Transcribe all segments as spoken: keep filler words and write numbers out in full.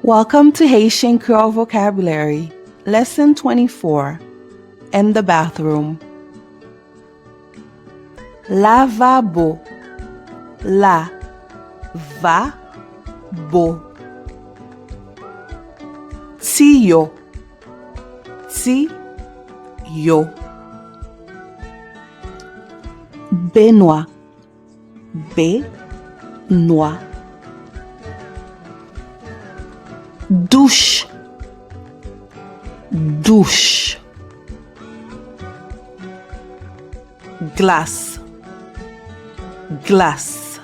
Welcome to Haitian Creole Vocabulary, Lesson twenty-four, In the Bathroom. Lavabo. La, va, bo. Tiyo. Tiyo. Benwa. Benwa. Douch. Douch. Glas. Glas.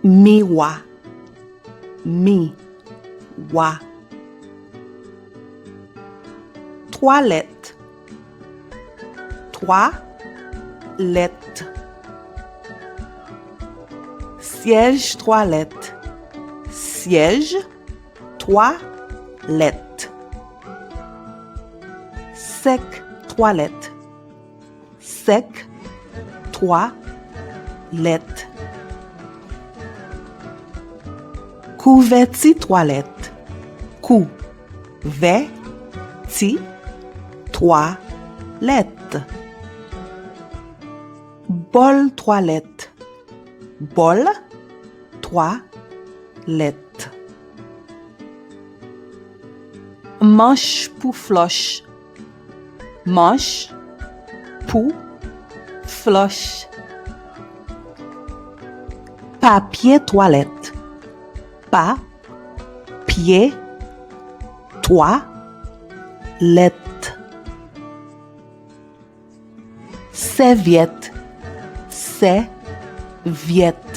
Miwa. Miwa. Twalèt. Twalèt. Syèj twalèt. Syèj twalèt. Sèk twalèt. Sèk twalèt. Kouvèti twalèt. Kouvèti twalèt. Bòl twalèt. Bòl twalèt. Manch pou flòch. Manch pou flòch. Papye twalèt. Papye twalèt. Sèvyèt. Sèvyèt.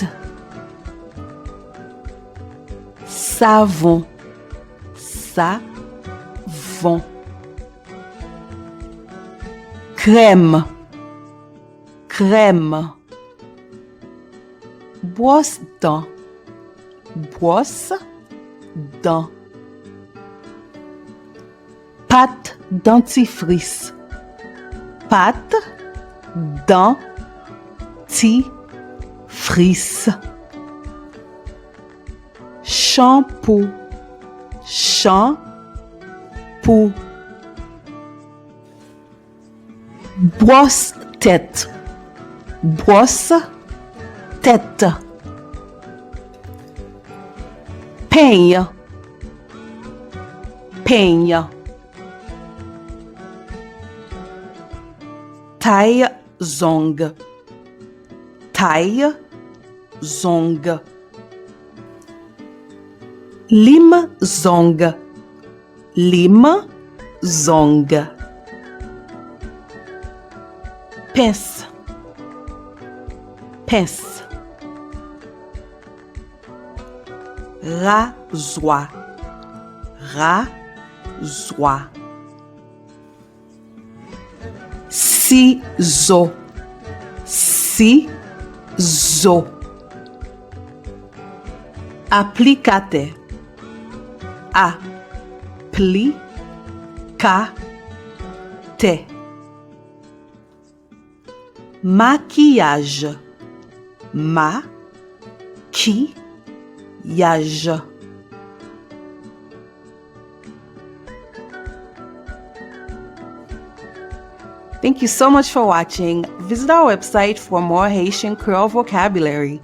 Savon. Savon. Krèm. Krèm. Bwòs dan. Bwòs dan. Pat dantifris. Pat dantifris. Chanpou. Chanpou. Bwòs tèt. Bwòs tèt. Peny. Peny. Tay zong. Tay zong. Lim zong. Lim zong. Pens. Pens. Razwa. Razwa. Sizo. Sizo. Aplikatè. Aplikatè. Makiyaj. Makiyaj. Thank you so much for watching. Visit our website for more Haitian Creole vocabulary.